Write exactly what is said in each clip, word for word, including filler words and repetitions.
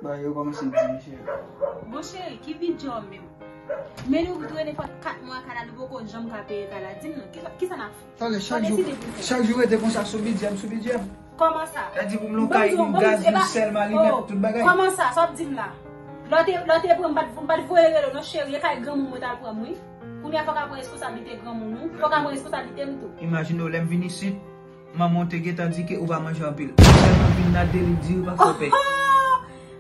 Bagay yo kòmanse di, mesye. Bon, cheri, ki bidjè w menm? Men nou dwe nenpòt kat mwa kay la, nou poko janm ka peye kay la. Di m non, kisa, kisa n ap fè? Talè, chak jou, chak jou rete konsa sou bidjè m, sou bidjè m. Kòman sa? Sa di pou m lon kay, yon gaz, yon sèl, malimèt, tout bagay. Kòman sa? Sa w ap di m la? Lè w te, lè w te pran m, m pa t, m pa t voye rele w non, cheri, e kay granmoun mwen t al pran m, wi. Kounye a fò w ka pran responsablite granmoun ou, fò w ka pran responsablite m tou. Imajine w, lè m vin isit, manman w te gentan di ke ou pa manje anpil. Sèlman vin la, deli diri pa fè pè.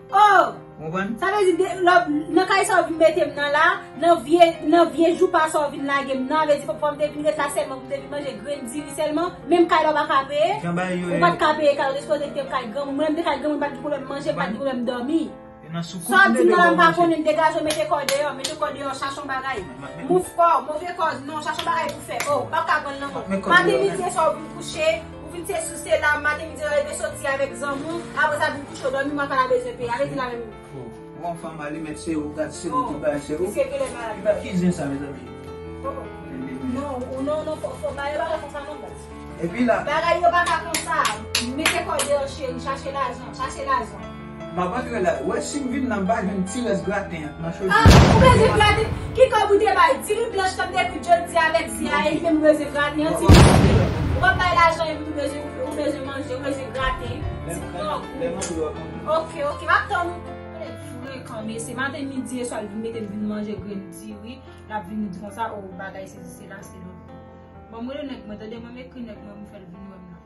Oh! Ou konprann? Sa vle di, de, lò, nan kay sa w vin mete m nan la, nan vye, nan vye joupa sa w vin lage m nan, vle di fò, fò m te vin ret la sèlman pou m te vin manje grenn diri sèlman, menm kay la w pa ka peye, ou pa t ka peye kay la, w te sipoze kite m kay granmoun, mwen menm m te kay granmoun, m pa t gen pwoblèm manje, m pa t gen pwoblèm dòmi. Sa w ap di m nan la, m pa konnen, degaje w, mete kò deyò, mete kò deyò, chache yon bagay. Mouf kò w, move kòz, non, chache yon bagay pou fè. Oh, pa ka pran l nan men w. Maten midi e swa w vin kouche, ou vin se sou se la, maten midi e swa w leve soti avèk zanmi w, apre sa vin kouche w dòmi, mwen ka la bezwen peye. Ale di la menm. Bon, fanm, alimèt se ou, gad se ou, tout bagay se ou. Misye genlè malad. Ki zen sa, mezanmi? Non, ou non, non, fò, fò, bagay pa ka konsa non, baz. Epi la. Bagay yo pa ka konsa. Mete kò deyò, cheri, chache lajan, chache lajan. M ap antre la. Wè, si m vin nan, m pa jwenn ti rès graten an nan chodi. Ah, ou bezwen graten? Ki kòb ou te bay? Diri blanch, tann depi jodi avèk zi a, e li menm ou bezwen graten an, ti mesye. Ou pa bay lajan, epi ou bezwen, ou bezwen manje, ou bezwen graten. Ti kòb. Ok, ok, m ap tann ou. Frekan, mesye, maten, midi e swa, l vin mete m vin manje grenn diri. L ap vin di konsa, o, bagay sesi, sela, se lòt. Bon, m rele nèg mwen, tande, mwen m ekri nèg mwen, m fè l vin wè m nan.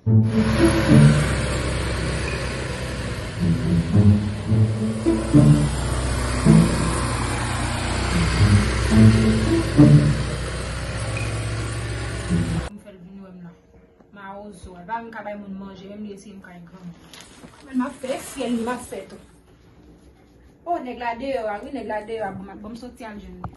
M fè l vin wè m nan. Mawozo, al pa menm ka bay moun manje, menm li eseye m kay granmoun. Men m ap fè, e fyèl li m ap fè tou. O, nèg la deyò a, wi, nèg la deyò a, bon, m ap, bon, m soti al jwenn li.